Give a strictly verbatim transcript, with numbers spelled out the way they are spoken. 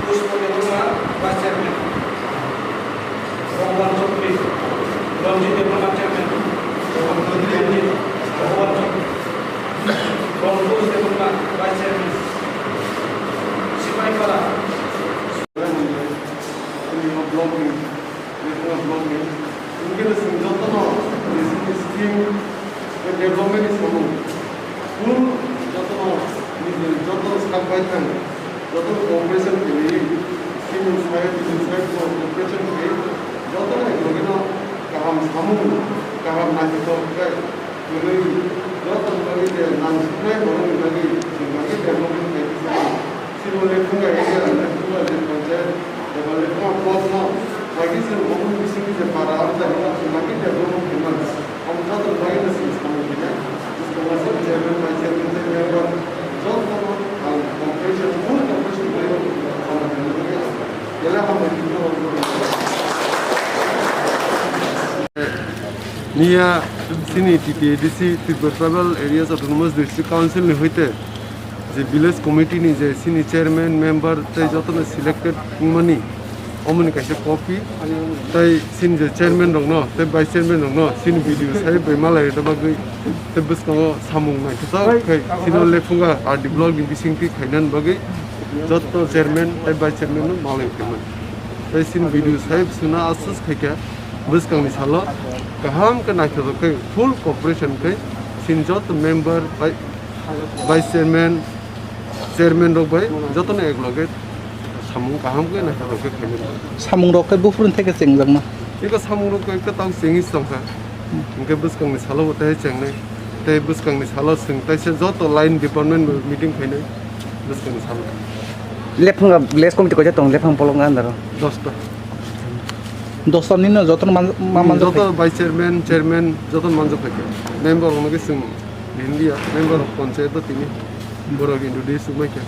Pushpa Debbarma, Vice Chairman. Bhagwan Chokri, Ranjit Debbarma, Chairman. Ranjit, Bhagwan Chokri. Pankaj Debbarma, Vice Chairman. Sipaipara. Block ni, Lephunga block ni, hinkhe chwng jotono basic scheme, development ni samung, full jotono, jotono sak bai thang, jotono cooperation khlaiwi, scheme ni sai, bini sai cooperation khlaiwi, jotono ekloge no kaham samung, kaham naithothok khe kwrwi, jotono bagwi je nang suknai borokni bagwi chwng bagwi development khlaiwi. Chini Lephunga area, Lephunga je panchayat, eba Lephunga block no, bagwi chwng omo bisingni je para, abo jagao chwng bagwi development khaimani. Omo joto bagwi no chwng samung khainai. Chwng chairman, vice chairman, tei member, joto no ang cooperation, full cooperation khlaiwi samung khainai. Belai hambai khe. Niya chini T T A D C, Tripura Tribal Areas Autonomous District Council ni hoite je village committee ni je chini chairman, member tei jotono selected wngmani, omoni kaisa copy tei chini je chairman rokno tei vice chairman rokno chini B D O sai bai malai rwna bagwi tei bwskango samung naithothok khe chini Lephunga R D block ni bisingtwi khainani bagwi joto chairman tei vice chairman no malai phaimani. Tei chini B D O sai bwswkno assist khaikha bwskangni salo kaham khe naithothok khe full cooperation khe chini joto member bai vice chairman, chairman rok bai jotono ekloge samung kaham khe naithothok khe khaimani. Samung rok khe buphuruni theke chengjakma? Eko samung rok khe tang chengwi tongkha. Hinkhe bwskangni salo bo tei chengnai. Tei bwskangni salo chwng teisa joto line department bo meeting khainai bwskangni salo. Lephunga village committee koita tong, Lephang polong andaro? Dosta. Dosta nino jotono man-, ma-, manjak joto phai? Vice chairman, chairman joto manjak phai khe. Member rokno khe chwng India, member of panchayat bo tini borok introduce wngbai khe.